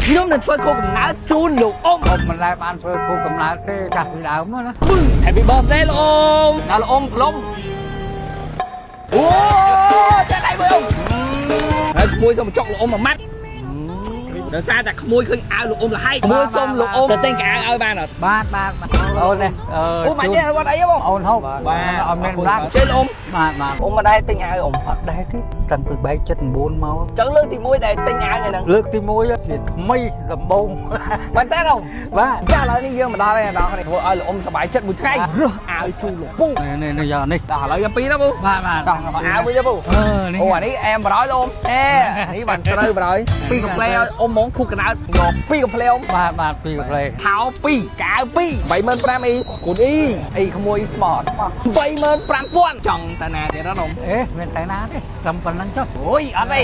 ខ្ញុំនឹងធ្វើខួបកំណើតជូនលោកអ៊ំ អ៊ំមិនដែលបានធ្វើខួបកំណើតទេចាស់ពីដើមមកណា Happy birthday លោកអ៊ំដល់លោកអ៊ំក្លុំអូចាដៃមើលអ៊ំហើយក្មួយសុំបញ្ចុកលោកអ៊ំមួយម៉ាត់ដោយសារតែក្មួយឃើញអាវលោកអ៊ំលហៃក្មួយសុំលោកអ៊ំទៅទិញកៅអៅឲ្យបានអត់ បាទបាទបាទអូននេះអឺ អូមិនទេអត់អីទេបង អូនហូបអត់មានបាត់ ចេះលោកអ៊ំ បាទបាទ អ៊ំមិនដែរទិញអាវអ៊ំ អត់ដែរទេតាំងពីបែក79មក ចឹងលើកទី1ដែលទិញអាវថ្ងៃហ្នឹង លើកទី1ជាថ្មីដំបូង មែនតើអ៊ំ បាទ ចាឥឡូវនេះយើងមកដល់ហើយដល់នេះធ្វើឲ្យលោកអ៊ំសប្បាយចិត្តមួយថ្ងៃរើសអាវជូនលោកពូ នេះនេះយកនេះ ដល់ឥឡូវយកពីរណាពូ បាទបាទ ដល់អាវមួយទេពូ អឺនេះ អូអានេះអែមបរយលោកអ៊ំអេនេះបានត្រូវបរយពីរកំផ្លេឲ្យអ៊ំហ្មងខូកណៅយកពីរកំផ្លេអ៊ំ បាទបាទពីរផ្លេ ថោ2កៅ2 85,000អីគុណអ៊ីអីក្មួយស្មត85,000ចង់តាណាទៀតណាអ៊ំ អេមានតែណាទេត្រឹមប៉ុណ្្នឹងចុះ អូយអត់ទេ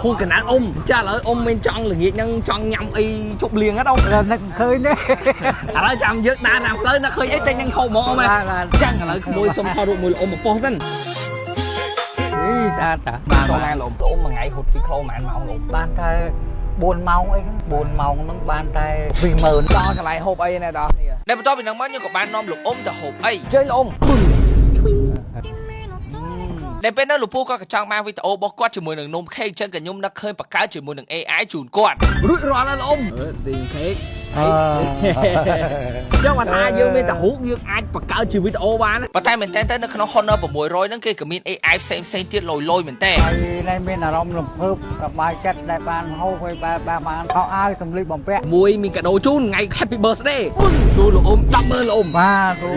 ខូកណៅអ៊ំចាឥឡូវអ៊ំមានចង់ល្ងាចហ្នឹងចង់ញ៉ាំអីជប់លៀងហ្នឹងអ៊ំ ដល់នឹកឃើញទេ ឥឡូវចាំយើងដើរតាមផ្លូវនឹកឃើញអីទិញនឹងខោហ្មងអ៊ំ បាទបាទ ចឹងឥឡូវក្មួយសុំថតរូបមួយលោកអ៊ំមកប៉ុស្តិ៍សិន អីស្អាតតាបាទ ចូលណាលោកអ៊ំមួយថ្ងៃហត់ស៊ីក្លូប្រហែលម៉ោងលោក បានតែ4ម៉ោងអីហ្នឹង4ម៉ោងហ្នឹងបានតែ20000 ដល់កន្លែងហូបអីណែដល់នេះ ដែលបន្ទាប់ពីហ្នឹងមកខ្ញុំក៏បាននាំលោកអ៊ំទៅហូបអី ជើញលោកអ៊ំ ដែលពេលនោះលោកពូក៏កញ្ចង់បានវីដេអូរបស់គាត់ជាមួយនឹងនំខេកអញ្ចឹងក៏ខ្ញុំនឹកឃើញបង្កើតជាមួយនឹង AI ជូនគាត់ រួចរាល់ហើយលោកអ៊ំទីខេក អឺ ចឹងបើថាយើងមានតែរូបយើងអាចបង្កើតជាវីដេអូបាន ប៉ុន្តែមែនតើទៅនៅក្នុង Honor 600ហ្នឹងគេក៏មាន AI ផ្សេងផ្សេងៗទៀតលយលយមែនតើ ហើយនេះមានអារម្មណ៍រំភើបសប្បាយចិត្តដែលបានហូបហើយបានបានបានខោអាវសម្លៀកបំពាក់ មួយមានកាដូជូនថ្ងៃ Happy Birthday ជូនលោកអ៊ំ100000លោកអ៊ំ បាទអូ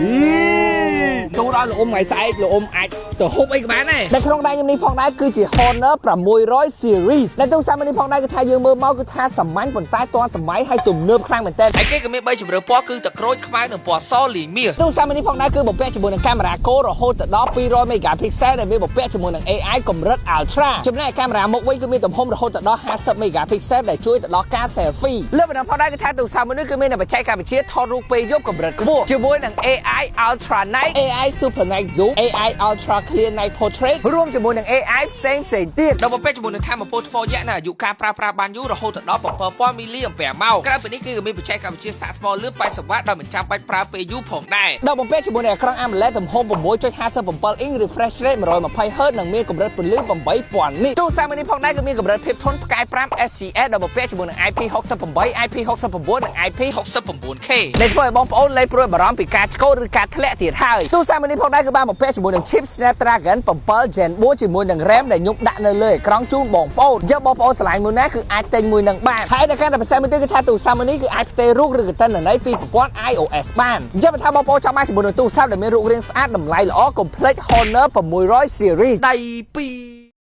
ជូនដល់លោកអ៊ំថ្ងៃស្អែកលោកអ៊ំអាចទៅហូបអីក៏បានដែរនៅក្នុងដៃខ្ញុំនេះផងដែរគឺជា Honor 600 Series ដែលទូរស័ព្ទនេះផងដែរគឺថាយើងមើលមកគឺថាសាមញ្ញប៉ុន្តែទាន់សម័យហើយទំនើបខ្លាំងមែនទែន ហើយគេក៏មាន3ជម្រើសពណ៌គឺទឹកក្រូចខ្មៅនិងពណ៌សលីមាស ទូរស័ព្ទនេះផងដែរគឺបំពាក់ជាមួយនឹងកាមេរ៉ាគោរហូតទៅដល់200 megapixel ដែលមានបំពាក់ជាមួយនឹង AI កម្រិត Ultra ចំណែកកាមេរ៉ាមុខវិញគឺមានទំហំរហូតទៅដល់50 megapixel ដែលជួយទៅដល់ការ selfie លើកបណ្ដឹងផងដែរគឺថាទូរស័ព្ទមួយនេះគឺមានបច្ចេកវិទ្យាថតរូបពេលយប់កម្រិតខ្ពស់ជាមួយនឹង AI Ultra Night AI Super Night Zoom AI Ultra Clear Night Portrait រួមជាមួយនឹង AI ផ្សេងផ្សេងទៀត ដល់បំពេញជាមួយនឹងធម្មពលថ្មយៈនៅអាយុការប្រើប្រាស់បានយូររហូតទៅដល់7000មីលីអាំពែម៉ោងក្រៅពីនេះគេក៏មានបច្ចេកវិទ្យាសាកថ្មលឿន80វ៉ាត់ដោយមិនចាំបាច់ប្រើពេលយូរផងដែរ ដល់បំពាក់ជាមួយនឹងអេក្រង់ AMOLED ទំហំ6.57អ៊ីង refresh rate 120 Hz និងមានកម្រិតពន្លឺ8000នេះទូរស័ព្ទមួយនេះផងដែរគឺមានកម្រិតភាពធន់ផ្កាយ5 SGS ដល់បំពាក់ជាមួយនឹង IP68 IP69 និង 69K ដែលធ្វើឲ្យបងប្អូនលែងព្រួយបារម្ភពីការឆ្កូតឬការធ្លាក់ទៀតហើយទូរស័ព្ទមួយនេះផងដែរគឺបានបំពាក់ជាមួយនឹង chip Snapdragon 7 Gen 4ជាមួយនឹង RAM ដែលខ្ញុំដាក់នៅលើអេក្រង់ជូនបងប្អូនយកបងប្អូនឆ្លាញ់មួយណាគឺអាចទិញមួយនឹងបានហើយដល់កាន់តែពិសេសមួយទៀតគឺថាទូរស័ព្ទមួយនេះគឺអាចផ្ទេររូបឬក៏ទិន្នន័យពីប្រព័ន្ធ iOS បានអញ្ចឹងបើថាបងប្អូនចង់បានជាមួយនឹងទូរស័ព្ទដែលមានរូបរាងស្អាតតម្លៃល្អកុំភ្លេច Honor 600 Series ដៃ2